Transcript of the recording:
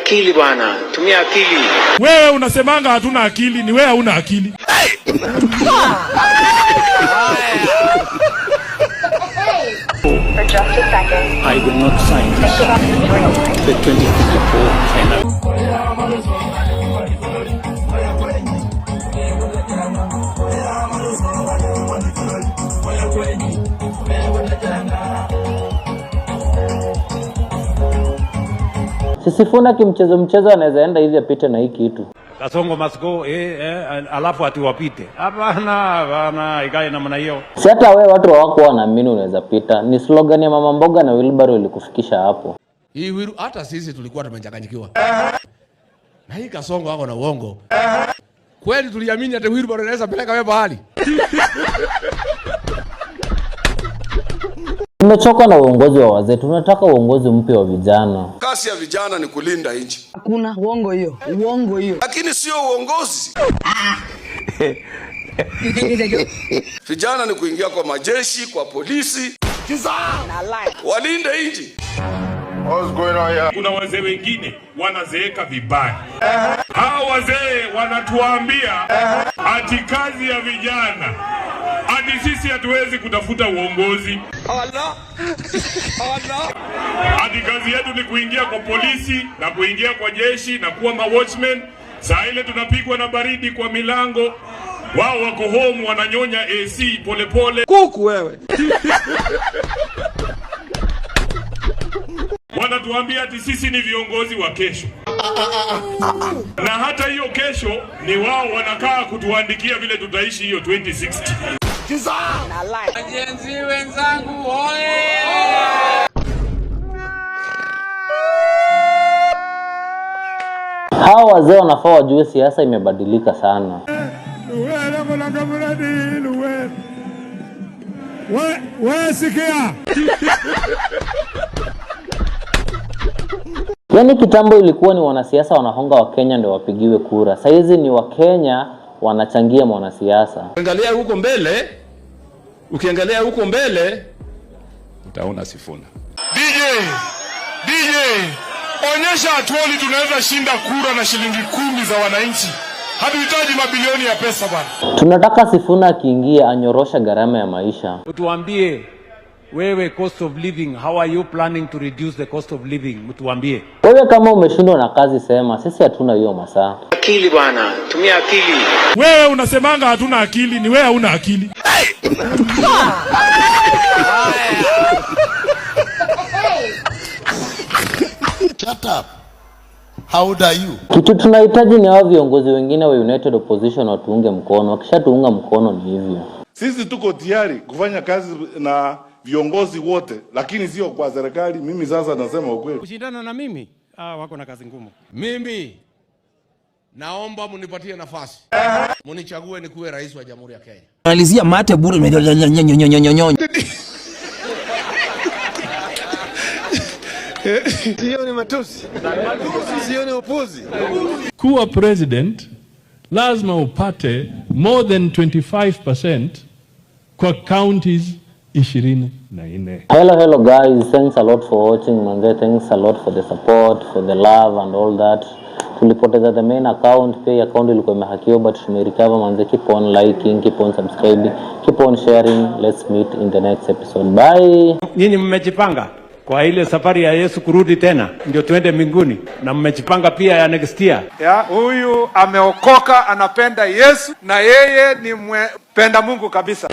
Akili bwana, tumia akili. Wewe unasemanga hatuna akili, ni wewe hauna akili. For just a second, I will not sign think about the real life. the 2024 final. Sifuna kimchezo mchezo anaweza enda hivi apite na hii kitu. Kasongo must go, alafu ati wapite. Hapana, hapana, ikae namna hiyo. Si hata wewe watu hawakuwa wanaamini unaweza pita. Ni slogan ya mama mboga na wheelbarrow ilikufikisha hapo. Hii wiru hata sisi tulikuwa tumechanganyikiwa. Na hii Kasongo wako na uongo. Kweli tuliamini ati wheelbarrow inaweza peleka wewe bahali. Tumechoka na uongozi wa wazee, tunataka uongozi mpya wa vijana. Kazi ya vijana ni kulinda nchi, Hakuna uongo hiyo, uongo hiyo. Lakini sio uongozi. Vijana ni kuingia kwa majeshi, kwa polisi, walinde nchi. Kuna wazee wengine wanazeeka vibaya. Hawa wazee wanatuambia ati kazi ya vijana, ati sisi hatuwezi kutafuta uongozi, ati kazi yetu ni kuingia kwa polisi na kuingia kwa jeshi na kuwa ma watchmen. Saa ile tunapigwa na baridi kwa milango, wao wako home wananyonya AC polepole. Kuku wewe. Wanatuambia ati sisi ni viongozi wa kesho, na hata hiyo kesho ni wao wanakaa kutuandikia vile tutaishi hiyo 2060. Gen Z wenzangu, oye! Hawa wazee wanafaa wajue siasa imebadilika sana. We sikia. Yaani kitambo ilikuwa ni wanasiasa wanahonga Wakenya ndio wapigiwe kura. Saizi ni Wakenya wanachangia mwanasiasa. Angalia huko mbele, ukiangalia huko mbele utaona Sifuna. DJ, DJ, onyesha Atwoli tunaweza shinda kura na shilingi 10 za wananchi. Hatuhitaji mabilioni ya pesa, bwana. Tunataka Sifuna akiingia anyorosha gharama ya maisha. Utuambie wewe, cost of living, how are you planning to reduce the cost of living? Mtuambie. Wewe kama umeshindwa na kazi sema, sisi hatuna hiyo masaa. Akili bwana, tumia akili. Wewe unasemanga hatuna akili, ni wewe hauna akili. Shut up. How old are you? Kitu tunahitaji ni hao viongozi wengine wa United Opposition watuunge mkono. Wakishatuunga mkono ni hivyo. Sisi tuko tayari kufanya kazi na viongozi wote, lakini sio kwa serikali. Mimi sasa nasema ukweli. Kushindana na mimi? Ah, wako na kazi ngumu. Mimi naomba munipatie nafasi, munichague nikuwe rais wa Jamhuri ya Kenya. Malizia mate bure. Sio ni matusi. Sio ni upuzi. Kuwa president lazima upate more than 25% kwa counties 24. Hello, hello guys, thanks a lot for watching, manze. Thanks a lot for the support, for the love and all that. Tulipoteza the main account, pia account ilikuwa imehackiwa, but tumerecover, manze. Keep on liking, keep on subscribing, keep on sharing. Let's meet in the next episode. Bye. Nyinyi mmejipanga kwa ile safari ya Yesu kurudi tena ndio tuende mbinguni, na mmejipanga pia ya next year? Ya, huyu ameokoka, anapenda Yesu na yeye ni mpenda Mungu kabisa.